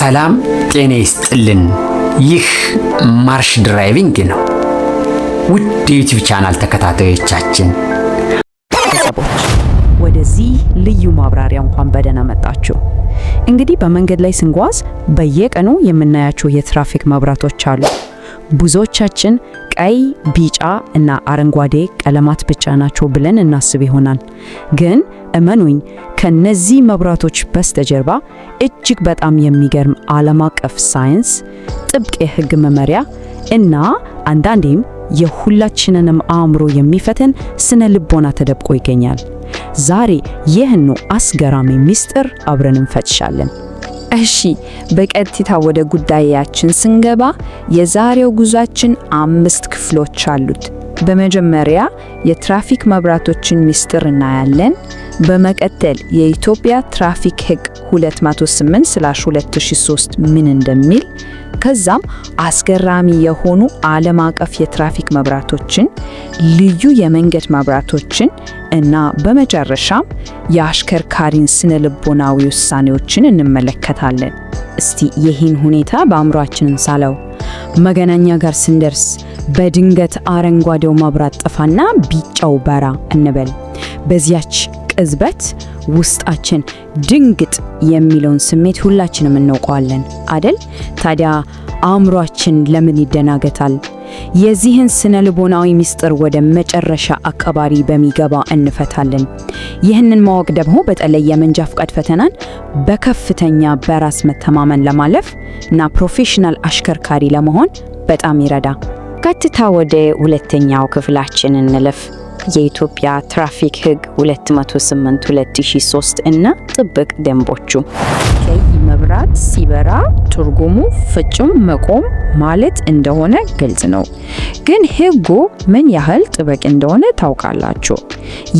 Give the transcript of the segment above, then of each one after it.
ሰላም ጤና ይስጥልን። ይህ ማርሽ ድራይቪንግ ነው። ውድ የዩቲዩብ ቻናል ተከታታዮቻችን፣ ቤተሰቦች፣ ወደዚህ ልዩ ማብራሪያ እንኳን በደህና መጣችሁ። እንግዲህ በመንገድ ላይ ስንጓዝ በየቀኑ የምናያቸው የትራፊክ መብራቶች አሉ። ብዙዎቻችን ቀይ፣ ቢጫ እና አረንጓዴ ቀለማት ብቻ ናቸው ብለን እናስብ ይሆናል። ግን እመኑኝ፣ ከነዚህ መብራቶች በስተጀርባ እጅግ በጣም የሚገርም ዓለም አቀፍ ሳይንስ፣ ጥብቅ የሕግ መመሪያ እና አንዳንዴም የሁላችንንም አእምሮ የሚፈትን ስነ ልቦና ተደብቆ ይገኛል። ዛሬ ይህኑ አስገራሚ ምስጢር አብረን እንፈትሻለን። እሺ፣ በቀጥታ ወደ ጉዳያችን ስንገባ የዛሬው ጉዟችን አምስት ክፍሎች አሉት። በመጀመሪያ የትራፊክ መብራቶችን ምስጢር እናያለን። በመቀጠል የኢትዮጵያ ትራፊክ ሕግ 208/2003 ምን እንደሚል፣ ከዛም አስገራሚ የሆኑ ዓለም አቀፍ የትራፊክ መብራቶችን፣ ልዩ የመንገድ መብራቶችን እና በመጨረሻም የአሽከርካሪን ስነ ልቦናዊ ውሳኔዎችን እንመለከታለን። እስቲ ይህን ሁኔታ በአእምሯችን እንሳለው። መገናኛ ጋር ስንደርስ በድንገት አረንጓዴው መብራት ጠፋና ቢጫው በራ እንበል። በዚያች ቅጽበት ውስጣችን ድንግጥ የሚለውን ስሜት ሁላችንም እናውቀዋለን አደል? ታዲያ አእምሯችን ለምን ይደናገታል? የዚህን ስነ ልቦናዊ ምስጢር ወደ መጨረሻ አካባቢ በሚገባ እንፈታለን። ይህንን ማወቅ ደግሞ በተለይ የመንጃ ፍቃድ ፈተናን በከፍተኛ በራስ መተማመን ለማለፍ እና professional አሽከርካሪ ለመሆን በጣም ይረዳ። ቀጥታ ወደ ሁለተኛው ክፍላችን እንለፍ። የኢትዮጵያ ትራፊክ ሕግ 208 2003 እና ጥብቅ ደንቦቹ። ቀይ መብራት ሲበራ ትርጉሙ ፍጹም መቆም ማለት እንደሆነ ግልጽ ነው። ግን ሕጉ ምን ያህል ጥብቅ እንደሆነ ታውቃላችሁ?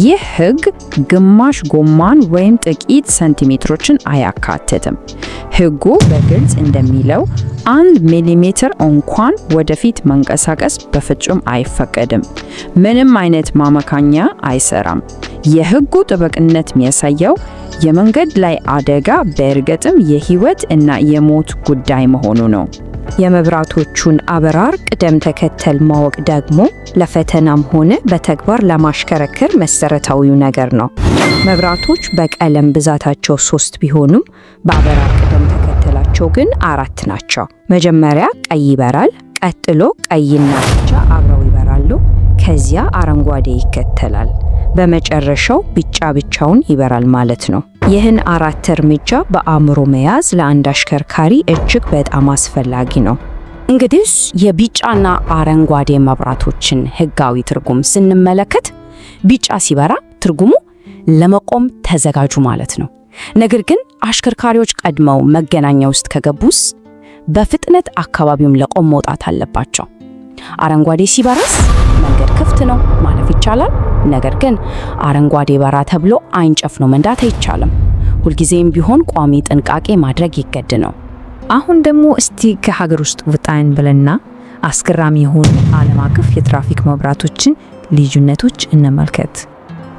ይህ ሕግ ግማሽ ጎማን ወይም ጥቂት ሰንቲሜትሮችን አያካትትም። ሕጉ በግልጽ እንደሚለው 1 ሚሊሜትር እንኳን ወደፊት መንቀሳቀስ በፍጹም አይፈቀድም። ምንም አይነት ማመካኛ አይሰራም። የሕጉ ጥብቅነት የሚያሳየው የመንገድ ላይ አደጋ በእርግጥም የህይወት እና የሞት ጉዳይ መሆኑ ነው። የመብራቶቹን አበራር ቅደም ተከተል ማወቅ ደግሞ ለፈተናም ሆነ በተግባር ለማሽከረከር መሰረታዊው ነገር ነው። መብራቶች በቀለም ብዛታቸው ሶስት ቢሆኑም በአበራር ቅደም ተከተላቸው ግን አራት ናቸው። መጀመሪያ ቀይ ይበራል። ቀጥሎ ቀይና ቢጫ አብረው ይበራሉ። ከዚያ አረንጓዴ ይከተላል። በመጨረሻው ቢጫ ብቻውን ይበራል ማለት ነው። ይህን አራት እርምጃ በአእምሮ መያዝ ለአንድ አሽከርካሪ እጅግ በጣም አስፈላጊ ነው። እንግዲህ የቢጫና አረንጓዴ መብራቶችን ሕጋዊ ትርጉም ስንመለከት ቢጫ ሲበራ ትርጉሙ ለመቆም ተዘጋጁ ማለት ነው። ነገር ግን አሽከርካሪዎች ቀድመው መገናኛ ውስጥ ከገቡስ በፍጥነት አካባቢውን ለቆም መውጣት አለባቸው። አረንጓዴ ሲበራስ መንገድ ክፍት ነው፣ ማለፍ ይቻላል። ነገር ግን አረንጓዴ በራ ተብሎ አይን ጨፍኖ መንዳት አይቻልም። ሁልጊዜም ቢሆን ቋሚ ጥንቃቄ ማድረግ ይገድ ነው። አሁን ደግሞ እስቲ ከሀገር ውስጥ ወጣ እንበልና አስገራሚ የሆኑ ዓለም አቀፍ የትራፊክ መብራቶችን ልዩነቶች እንመልከት።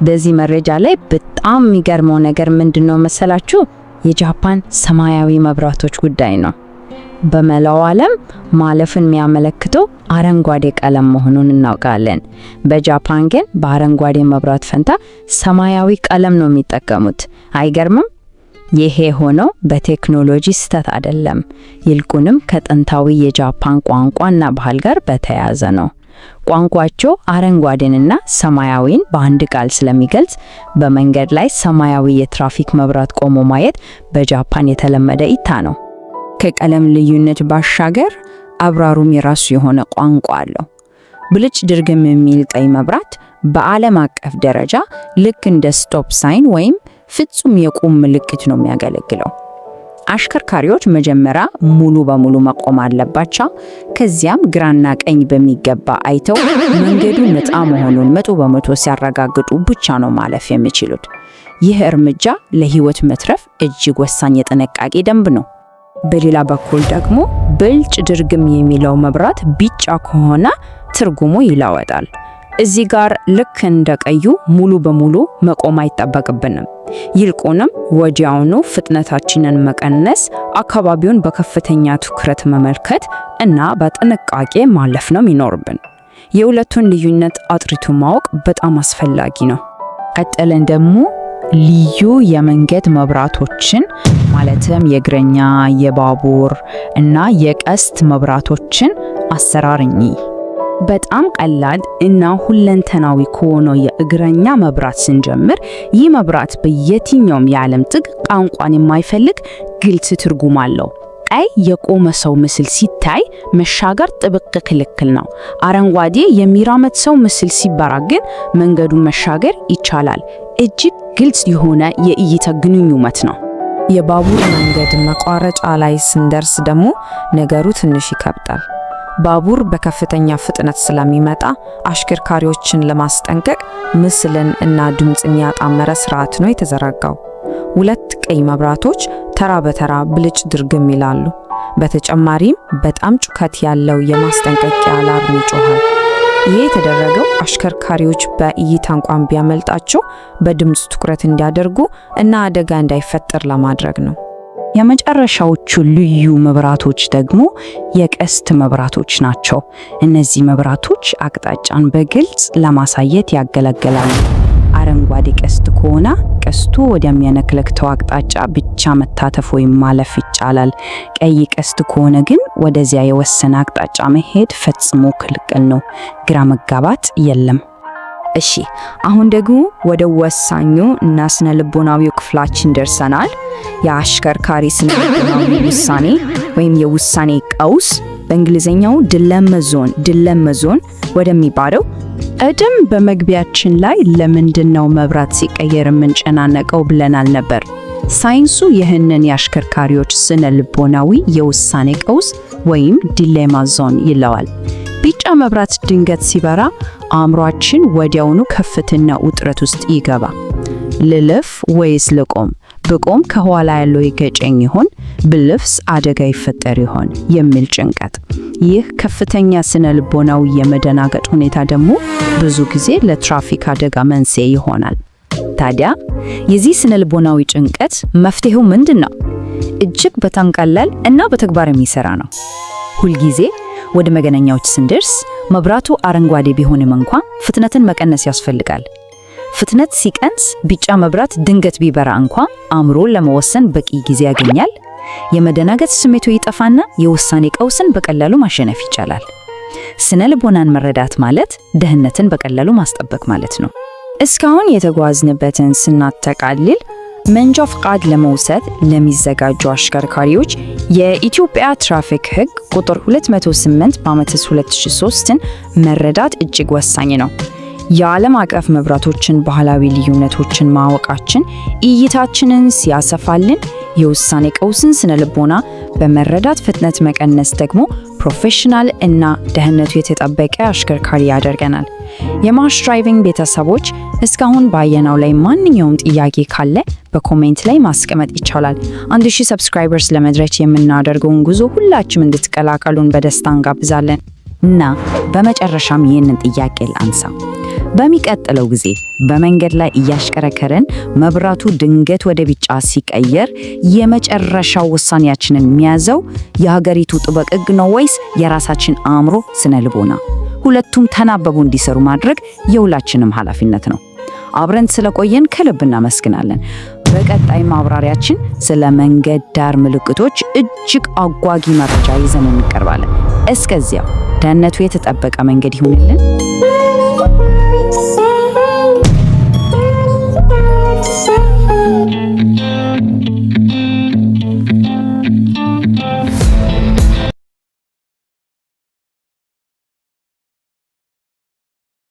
በዚህ መረጃ ላይ በጣም የሚገርመው ነገር ምንድነው መሰላችሁ? የጃፓን ሰማያዊ መብራቶች ጉዳይ ነው። በመላው ዓለም ማለፍን የሚያመለክተው አረንጓዴ ቀለም መሆኑን እናውቃለን። በጃፓን ግን በአረንጓዴ መብራት ፈንታ ሰማያዊ ቀለም ነው የሚጠቀሙት። አይገርምም? ይሄ ሆነው በቴክኖሎጂ ስህተት አይደለም፣ ይልቁንም ከጥንታዊ የጃፓን ቋንቋና ባህል ጋር በተያያዘ ነው። ቋንቋቸው አረንጓዴንና ሰማያዊን በአንድ ቃል ስለሚገልጽ በመንገድ ላይ ሰማያዊ የትራፊክ መብራት ቆሞ ማየት በጃፓን የተለመደ እይታ ነው። ከቀለም ልዩነት ባሻገር አብራሩም የራሱ የሆነ ቋንቋ አለው። ብልጭ ድርግም የሚል ቀይ መብራት በዓለም አቀፍ ደረጃ ልክ እንደ stop sign ወይም ፍጹም የቁም ምልክት ነው የሚያገለግለው። አሽከርካሪዎች መጀመሪያ ሙሉ በሙሉ መቆም አለባቸው። ከዚያም ግራና ቀኝ በሚገባ አይተው መንገዱ ነፃ መሆኑን 100% ሲያረጋግጡ ብቻ ነው ማለፍ የሚችሉት። ይህ እርምጃ ለሕይወት መትረፍ እጅግ ወሳኝ የጥንቃቄ ደንብ ነው። በሌላ በኩል ደግሞ ብልጭ ድርግም የሚለው መብራት ቢጫ ከሆነ ትርጉሙ ይለወጣል። እዚህ ጋር ልክ እንደ ቀዩ ሙሉ በሙሉ መቆም አይጠበቅብንም። ይልቁንም ወዲያውኑ ፍጥነታችንን መቀነስ፣ አካባቢውን በከፍተኛ ትኩረት መመልከት እና በጥንቃቄ ማለፍ ነው የሚኖርብን። የሁለቱን ልዩነት አጥርቶ ማወቅ በጣም አስፈላጊ ነው። ቀጥለን ደግሞ ልዩ የመንገድ መብራቶችን ማለትም የእግረኛ፣ የባቡር እና የቀስት መብራቶችን አሰራር እንይ። በጣም ቀላል እና ሁለንተናዊ ከሆነው የእግረኛ መብራት ስንጀምር፣ ይህ መብራት በየትኛውም የዓለም ጥግ ቋንቋን የማይፈልግ ግልጽ ትርጉም አለው። ቀይ የቆመ ሰው ምስል ሲታይ መሻገር ጥብቅ ክልክል ነው። አረንጓዴ የሚራመድ ሰው ምስል ሲበራ ግን መንገዱን መሻገር ይቻላል። እጅግ ግልጽ የሆነ የእይታ ግንኙነት ነው። የባቡር መንገድ መቋረጫ ላይ ስንደርስ ደግሞ ነገሩ ትንሽ ይከብዳል። ባቡር በከፍተኛ ፍጥነት ስለሚመጣ አሽከርካሪዎችን ለማስጠንቀቅ ምስልን እና ድምፅን ያጣመረ ስርዓት ነው የተዘረጋው። ሁለት ቀይ መብራቶች ተራ በተራ ብልጭ ድርግም ይላሉ። በተጨማሪም በጣም ጩኸት ያለው የማስጠንቀቂያ alarm ይጮኻል። ይህ የተደረገው አሽከርካሪዎች በእይታ እንኳን ቢያመልጣቸው በድምፅ ትኩረት እንዲያደርጉ እና አደጋ እንዳይፈጠር ለማድረግ ነው። የመጨረሻዎቹ ልዩ መብራቶች ደግሞ የቀስት መብራቶች ናቸው። እነዚህ መብራቶች አቅጣጫን በግልጽ ለማሳየት ያገለግላሉ። አረንጓዴ ቀስት ከሆነ ቀስቱ ወደሚያመለክተው አቅጣጫ ብቻ መታጠፍ ወይም ማለፍ ይቻላል። ቀይ ቀስት ከሆነ ግን ወደዚያ የወሰነ አቅጣጫ መሄድ ፈጽሞ ክልክል ነው። ግራ መጋባት የለም። እሺ፣ አሁን ደግሞ ወደ ወሳኙ እና ስነ ልቦናዊው ክፍላችን ደርሰናል። የአሽከርካሪ ስነ ልቦናዊ ውሳኔ ወይም የውሳኔ ቀውስ፣ በእንግሊዝኛው dilemma zone ወደሚባለው። ቅድም በመግቢያችን ላይ ለምንድን ነው መብራት ሲቀየር የምንጨናነቀው ብለናል ነበር። ሳይንሱ ይህንን የአሽከርካሪዎች ስነ ልቦናዊ የውሳኔ ቀውስ ወይም dilemma zone ይለዋል። ቢጫ መብራት ድንገት ሲበራ አእምሯችን ወዲያውኑ ከፍተኛ ውጥረት ውስጥ ይገባል። ልለፍ ወይስ ልቁም? ብቆም ከኋላ ያለው ይገጨኝ ይሆን? ባልፍስ አደጋ ይፈጠር ይሆን? የሚል ጭንቀት። ይህ ከፍተኛ ስነ ልቦናዊ የመደናገጥ ሁኔታ ደግሞ ብዙ ጊዜ ለትራፊክ አደጋ መንስኤ ይሆናል። ታዲያ የዚህ ስነ ልቦናዊ ጭንቀት መፍትሄው ምንድን ነው? እጅግ በጣም ቀላል እና በተግባር የሚሰራ ነው። ሁልጊዜ ወደ መገናኛዎች ስንደርስ መብራቱ አረንጓዴ ቢሆንም እንኳ ፍጥነትን መቀነስ ያስፈልጋል። ፍጥነት ሲቀንስ ቢጫ መብራት ድንገት ቢበራ እንኳ አእምሮ ለመወሰን በቂ ጊዜ ያገኛል። የመደናገጥ ስሜቱ ይጠፋና የውሳኔ ቀውስን በቀላሉ ማሸነፍ ይቻላል። ስነ ልቦናን መረዳት ማለት ደህንነትን በቀላሉ ማስጠበቅ ማለት ነው። እስካሁን የተጓዝንበትን ስናጠቃልል፣ መንጃ ፍቃድ ለመውሰድ ለሚዘጋጁ አሽከርካሪዎች የኢትዮጵያ ትራፊክ ሕግ ቁጥር 208 በዓመት 2003ን መረዳት እጅግ ወሳኝ ነው። የዓለም አቀፍ መብራቶችን ባህላዊ ልዩነቶችን ማወቃችን እይታችንን ሲያሰፋልን፣ የውሳኔ ቀውስን ስነ ልቦና በመረዳት ፍጥነት መቀነስ ደግሞ professional እና ደህንነቱ የተጠበቀ አሽከርካሪ ያደርገናል። የማርሽ ድራይቪንግ ቤተሰቦች፣ እስካሁን ባየነው ላይ ማንኛውም ጥያቄ ካለ በ comment ላይ ማስቀመጥ ይቻላል። 1000 subscribers ለመድረስ የምናደርገውን ጉዞ ሁላችሁም እንድትቀላቀሉን በደስታ እንጋብዛለን። እና በመጨረሻም ይህንን ጥያቄ ላንሳ። በሚቀጥለው ጊዜ በመንገድ ላይ እያሽከረከርን መብራቱ ድንገት ወደ ቢጫ ሲቀየር የመጨረሻው ውሳኔያችንን የሚያዘው የሀገሪቱ ጥብቅ ሕግ ነው ወይስ የራሳችን አእምሮ ስነ ልቦና? ሁለቱም ተናበቡ እንዲሰሩ ማድረግ የሁላችንም ኃላፊነት ነው። አብረን ስለቆየን ከልብ እናመሰግናለን። በቀጣይ ማብራሪያችን ስለ መንገድ ዳር ምልክቶች እጅግ አጓጊ መረጃ ይዘን እንቀርባለን። እስከዚያው ደህንነቱ የተጠበቀ መንገድ ይሁንልን።